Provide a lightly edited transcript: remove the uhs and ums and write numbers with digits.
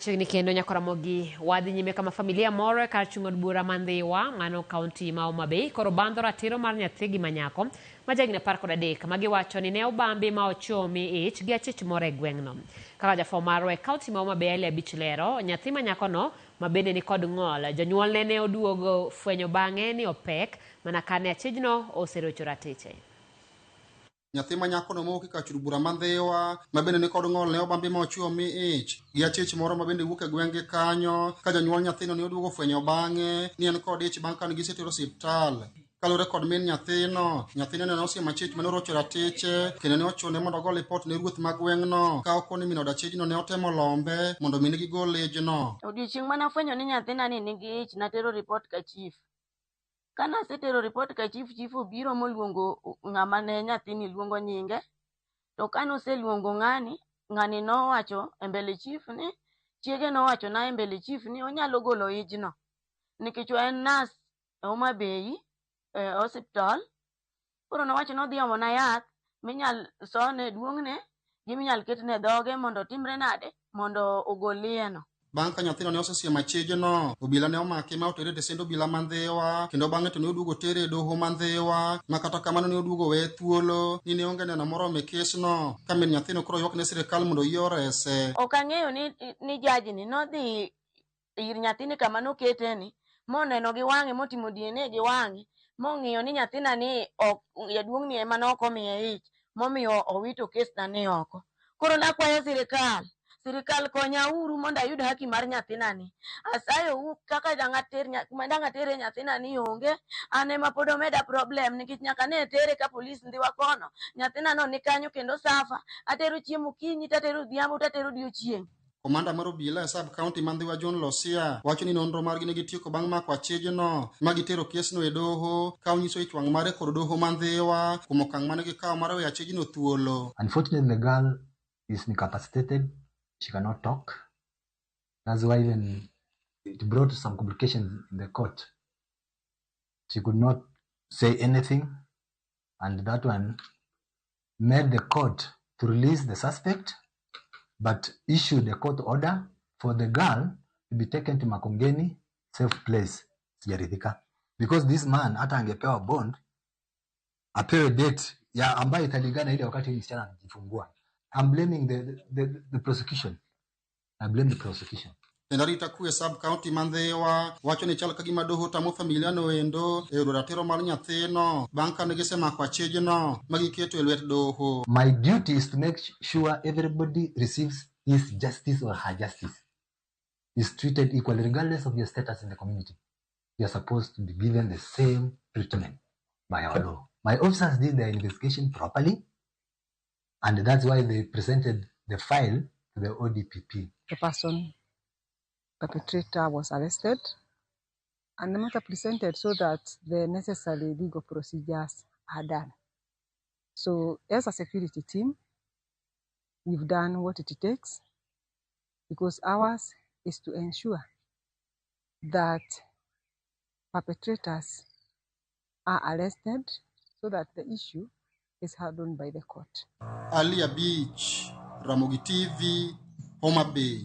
Chiegni kendo nyaka Ramogi wadhi nyime kama familia moro e kar chung' od bura ma Ndhiwa, mano kaunti ma Homa Bay, koro bandho ratiro mar nyathigi ma nyako ma jahigni 13 ma giwacho ni ne obambi ma ochomi ich gi achich moro e gweng'no. Kaka jafwambo marwa e kaunti ma Homa Bay Ali Abich lero, nyathi ma nyakono ma bende ni kod ng'ol, jonyuolne ne oduogo fwenyo bang'e ni opek mana kane achijno oserocho ratiche. Nyathi ma nyakono mowuok e kar bura ma Ndhiwa ma bende ni kod ng'ol ne obambi ma ochuo mi ich gi achich moro ma bende wuok e gweng'gi kanyo ka jonyuol nyathino ne oduogo fwenyo bang'e ni en kod ich bang' kane gisetero osiptal. Kaluwore kod min nyathino, nyathino ne osiemo achich mane orocho ratiche kendo ne ochune mondo ogo lipot ne ruoth ma gweng'no ka okoni min od achijno ne otemo lombe mondo mi ne gigol ijno. Odiochieng' mane afwenyo ni nyathina ni nigi ich natero ripot ka chief. Kane asetero ripot ka chief, chief obiro moluongo ng'ama ne nyathini luongo nyinge. To kane oseluongo ng'ani, ng'ani nowacho e mbele chief ni, chiege nowacho na e mbele chief ni onyalo golo ijno. Nikech en nurse e Homa Bay e osiptal. Koro nowacho ni odhi omona yath minyal sone e duong'ne gi minyal ketne e dhoge mondo otimre nade mondo ogol iyeno. Bang' ka nyathino ne osesiemo achijno, obila ne omake ma otere e tesend obila ma Ndhiwa kendo bang'e to ne oduogo otere e doho ma Ndhiwa ma kata kamano ne oduogo weye thuolo ni ne onge neno moromo e kesno ka min nyathino koro ywak ne sirikal mondo oyie orese. Ok ang'eyo ni jaji ni nodhi ir nyathini kama nokete ni moneno gi wang'e motimo DNA gi wang'e mong'iyo ni nyathina ni ok jaduong'ni ema ne ok omiye ich momiyo owito kesna ni oko. Koro nakwayo sirikal, sirikal konyauru mondo ayud haki mar nyathina ni. Asayou kaka dang' ater kuma dang' atere nyathina ni onge, an ema pod omeda problem nikech nyaka ne tere ka polis Ndhiwa kono, nyathina no ni kanyo kendo safa, atero chiemo okinyi tatero odhiambo tatero odiochieng'. Komanda mar obila e sub county ma Ndhiwa John Losia wacho ni nonro margi ne gitieko bang' mako achijno ma gitero kesno e doho ka onyiso ich wang' mare kod doho ma Ndhiwa kuom okang' mane gikawo mar weyo achijno thuolo. Unfortunately, the girl is incapacitated. She cannot talk. That's why even it brought some complications in the court. She could not say anything, and that one made the court to release the suspect, but issued a court order for the girl to be taken to Makongeni safe place. Sijaridhika. Because this man hata angepewa bond, apewe date ya ambayo italingana ile wakati msichana anajifungua. I'm blaming the prosecution. I blame the prosecution. Kendo arita kwe sub county ma Ndhiwa wacho ni chal ka gima doho tamo familia no endo e yudo ratiro mar nyathino bang' kane gisemako achijno ma giketo e lwet doho. My duty is to make sure everybody receives his justice or her justice, is treated equally regardless of your status in the community. You are supposed to be given the same treatment by our law. My officers did their investigation properly, and that's why they presented the file to the ODPP. The person, perpetrator, was arrested and the matter presented so that the necessary legal procedures are done. So as a security team, we've done what it takes, because ours is to ensure that perpetrators are arrested so that the issue is handled by the court. Ali Abich, Ramogi TV, Homa Bay.